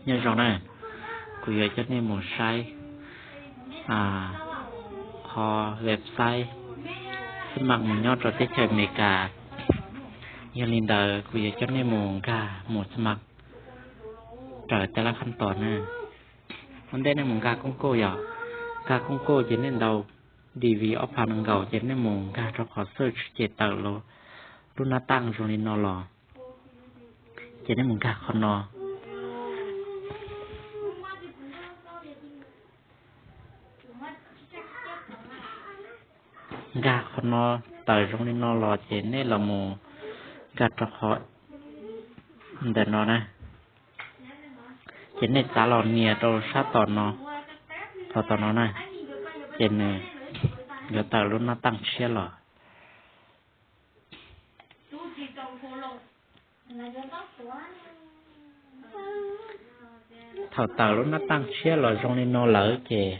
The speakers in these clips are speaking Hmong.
Nyob zoo na, kuv yuav coj nej mus saib qhov website xab mam mus nyob rau teb chaws Amelikas. Yog li ntawd kuv yuav coj nej mus nkag mus xab mam raws tej lab khab tos na. Ua ntej nej mus nkag koob kuj yom, nkag koob kuj ces nej ntaus D V ob phav nees nkaum ces nej mus nkag rau qhov search ces tawm lub nab taj zoo li no los, ces nej mus nkag qhov no. Nkag qhov no tawm zoo li no los ces nej los mus nkag rau qhov ntawm no na. Ces nej txav los nias rau sab tom no, qhov tom no na, ces nws yuav tawm lub nab taj tshiab los. Thaum tawm lub nab taj tshiab los zoo li no lawm ces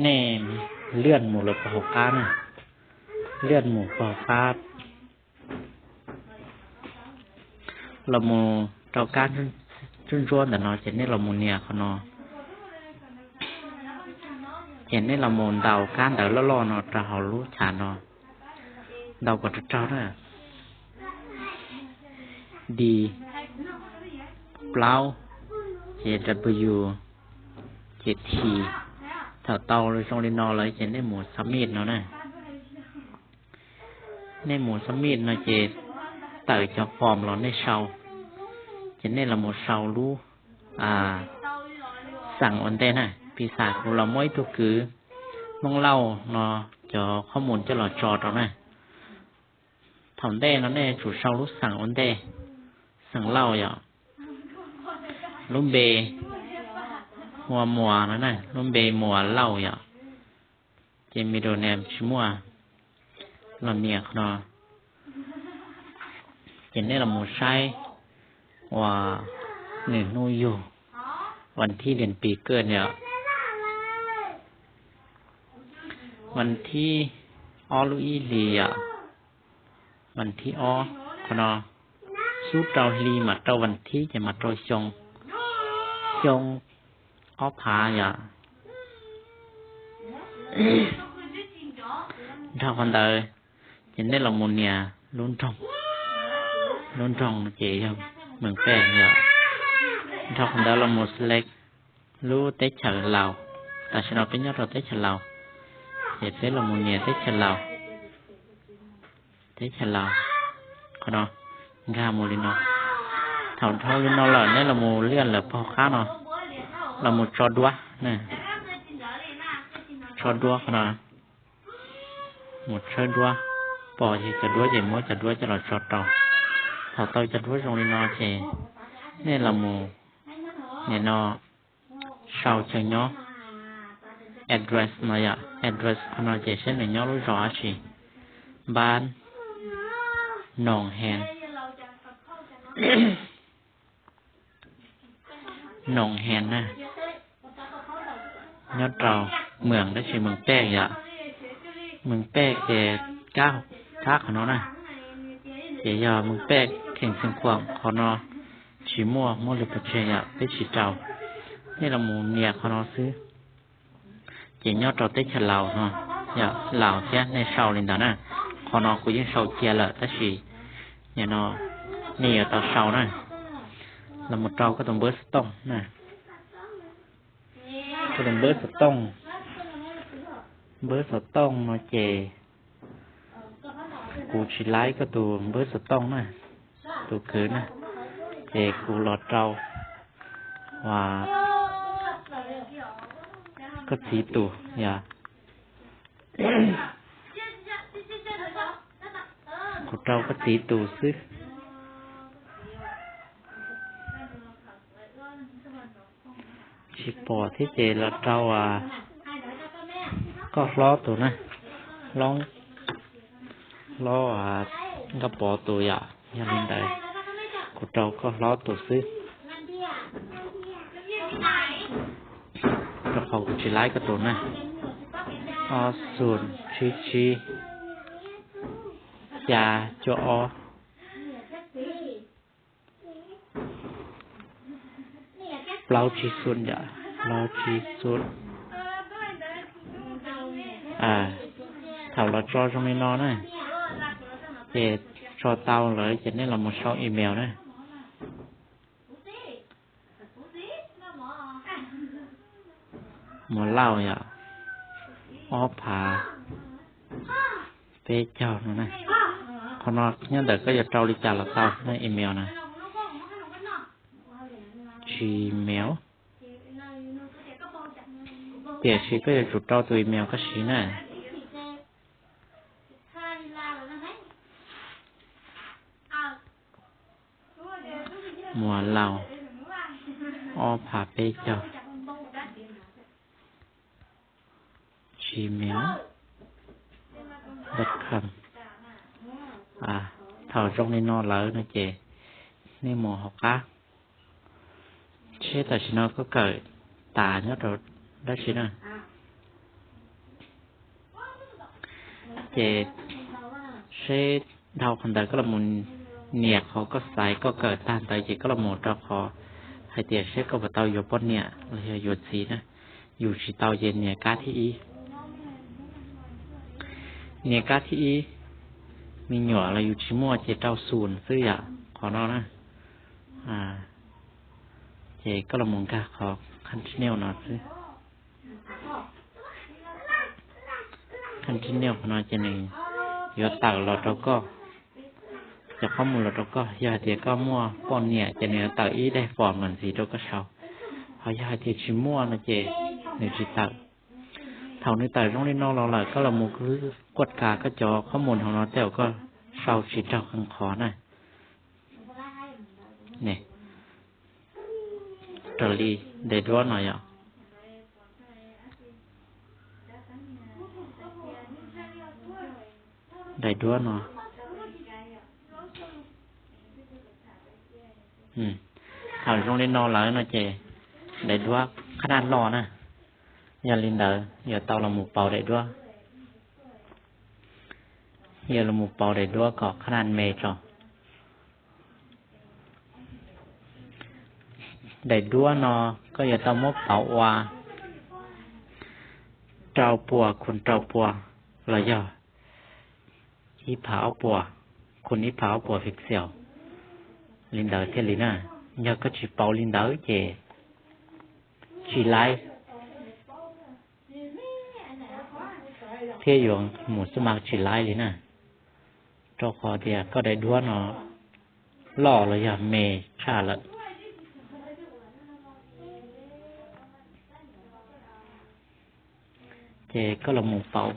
nej lwaj mus lawm pog hauv qab na, lwaj mus pog hauv qab los mus rau kab ntsuab ntsuab ntawm no ces nej los mus nias qhov no. Ces nej los mus ntaus kab ntawv loj loj no rau hauv lub chav no, ntaus kom raug raug na, D plaub, ces W, ces T. Thaum tau zoo li no lawm ces nej mus submit no na. Nej mus submit no ces tawm cov form los nej sau, ces nej los mus sau lub xeem ua ntej na, piv xam kuv los muab ib tug kwv Hmoob Lauj no cov qhob mus coj los tso rau na. Thaum ntej no nej tsum sau lub xeem ua ntej, xeem Lauj yom, lub npe hu ua Muas no na, lub npe Muas Lauj yom, ces middle name tsis muaj, los nias qhov no. Ces nej los mus saib uas nws hnub yug, vas thib lias pis kaj yom, vas thib ob lub ib hlis yom, vas thib ob, qhov no xub rau hli mam rau vas thib ces mam rau xyoo, xyoo ob phav yom. Nrog qhov ntawd ces nej los mus nias lub nroog, lub nroog ces yog Mees Pej yom. Nrog qhov ntawd los mus select lub teb chaws Laus, tam sim no peb nyob rau teb chaws Laus, ces peb los mus nias teb chaws Laus, teb chaws Laus, qhov no, nkag mus li no. Thaum dhau li no lawm neb los mus liaj lawm pog qab no, los mus tso duab, tso duab qhov no, mus tshawb duab, pom yog cov duab ces muab cov duab coj los tso rau. Thaum tau cov duab zoo li no ces nej los mus nim no sau chaw nyob, address no yom, address qhov no ces saib nws nyob lub zos dab tsi, npab Noom Hees, Noom Hees na, nyob rau Mees dab tsi, Mees Pej yom, Mees Pej ces kab, kab qhov no na, ces yog Mees Pej Kheem Xeem Khuam qhov no tsis muaj, muaj li pov tseg yom, peb tsis rau, nej los mus nias qhov no xwb. Ces nyob rau teb chaws Laus no, yog Laus thiab nej sau li ntawd na. Qhov no kuv yeej sau cia lawm tab sis nim no nej yuav tau sau na. Los mus rau koj tus npawb xov tooj na. Koj tus npawb xov tooj, npawb xov tooj no ces kuv tsis laib koj tus npawb xov tooj na, tus kwv na, ces kuv los rau uas koj txiv tus yom. Kuv rau koj txiv tus xwb. Tsis pom thiab ces los rau koj hlob tus na, hlob, hlob Nkauj Pov tus yom. Yog li ntawd kuv rau koj hlob tus xwb, rau qhov kuv tsis laib koj tus na. Ob xoom tsib tsib xya cuaj ob. Plaub tsib xu yom, plaub tsib xu. Thaum los tso zoo li no na, ces tso tau lawm ces nej los mus sau email na. Muas Lauj yom, ob phav peb caug no na. Qhov no nyob ntawm koj yuav rau li cas los tau na, email na. Gmail. Tiam sis koj yuav tsum rau tus email koj siv na. Muas Lauj ob phav peb caug gmail dot com. Thaum zoo li no lawm no ces nej mus hauv qab seb tam sim no koj kawm tas nyob rau dab tsi na. Ces seb dhau qhov ntawd koj los mus nias qhov koj xaiv koj kawm tag ntawd ces koj los mus rau qhov hais tias seb koj puas tau yuav poj niam los yog yuav txiv na. Yus tsis tau ces nias kab thib ib. Nias kab thib ib, me nyuam los yus tsis muaj ces rau xus xwb yom, qhov no na. Ces koj los mus nkag qhov continue no xwb. Continue qhov no ces nws yuav tawm los rau koj, cov qhob mus los rau koj. Yog hais tias koj muaj poj niam ces nws yuav tawm ib daim form los ntxiv rau koj sau, ho yog hais tias tsis muaj no ces nws tsis tawm. Thaum nws tawm zoo li no los lawm koj los mus kuaj kas koj cov qhob mus hauv no tej zaum koj sau tsis raug qee qhov na. Raws li daim duab no yom, daim duab no. Thaum zoo li no lawm no ces daim duab qhab naj loj na. Yog li ntawd yuav tau los mus pauv daim duab. Yog los mus pauv daim duab kom qhab naj me tso. Daim duab no koj yuav tau muab pauv ua rau puas khun rau puas los yog ib phav ob puas khun ib phav ob puas pixel li ntawd thiaj li na. Yog koj tsis pauv li ntawd ces tsis laib thiab yuav mus xwb mas tsis laib li na, rau qhov tias koj daim duab no loj los yog me tshaj lawm. Ces koj los mus pauv,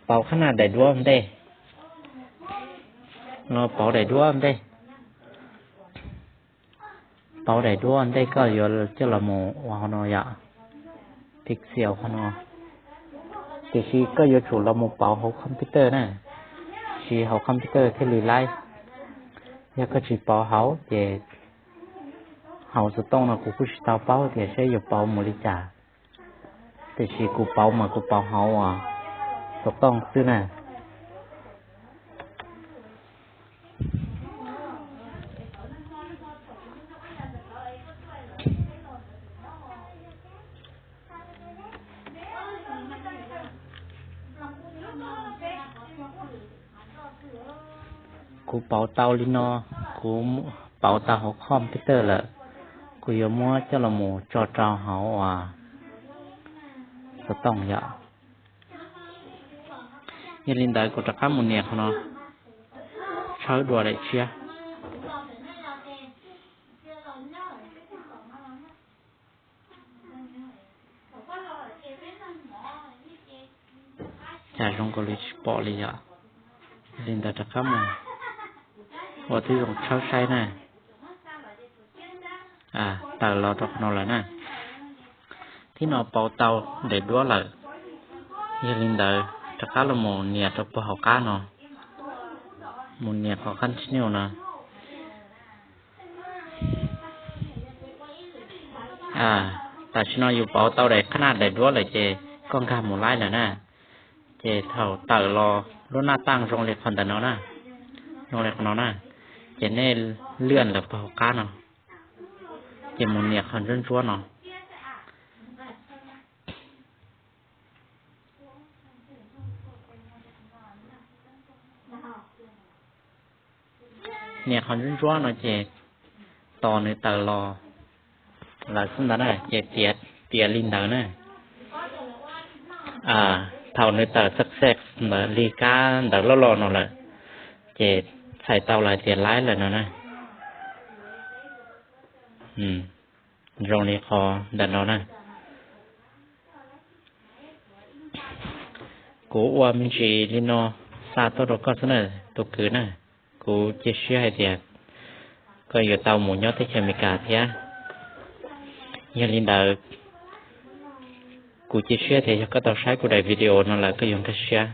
pauv qhab naj daim duab ntej, los pauv daim duab ntej. Pauv daim duab ntej koj yuav coj los mus ua hauv no yom, pixel hauv no. Tiam sis koj yuav tsum los mus pauv hauv computer na, siv hauv computer thiaj li laib. Yog koj tsis pauv hauv ces hauv xov tooj no kuv kuj tsis tau paub tias seb yuav pauv mus li cas. Tiam sis kuv pauv mas kuv pauv hauv xov tooj xwb na. Kuv pauv tau li no, kuv pauv tau hauv computer lawm, kuv yuav muab coj los mus tso rau hauv uas xov tooj yom. Yog li ntawd kuv rov qab mus nias qhov no, tshawb dua daim tshiab. Cas zoo nkaus li tsis pom li yom. Li ntawd rov qab mus ua tib zoo tshawb saib na. Tawm los rau qhov no lawm na. Thib no pauv tau daim duab lawm. Yog li ntawd rov qab los mus nias rau puag hauv qab no, mus nias qhov continue no. Tam sim no yus pauv tau daim qhab naj daim duab lawm ces koj nkag mus laib lawm na. Ces thaum tawm los lub naj taj zoo li qhov ntawm no na, zoo li qhov no na, ces nej lwaj lawm puag hauv qab no. Ces mus nias qhov ntsuab ntsuab no. Nias qhov ntsuab ntsuab no ces tos nws tawm los lawm xwb ntawd na, ces tiav li ntawd na. Thaum nws tawm success ntawd li kab ntawd loj loj no lawm, ces txhais tau lawm tias laib lawm no na. Zoo li qhov ntawm no na. Kuv ua me ntsis li no xa tuaj rau koj xwb na, tus kwv na. Kuv cia siab hais tias koj yuav tau mus nyob teb chaws Amelikas thiab. Yog li ntawd, kuv cia siab tias yog koj tau saib kuv daim video no lawm koj yuav nkag siab.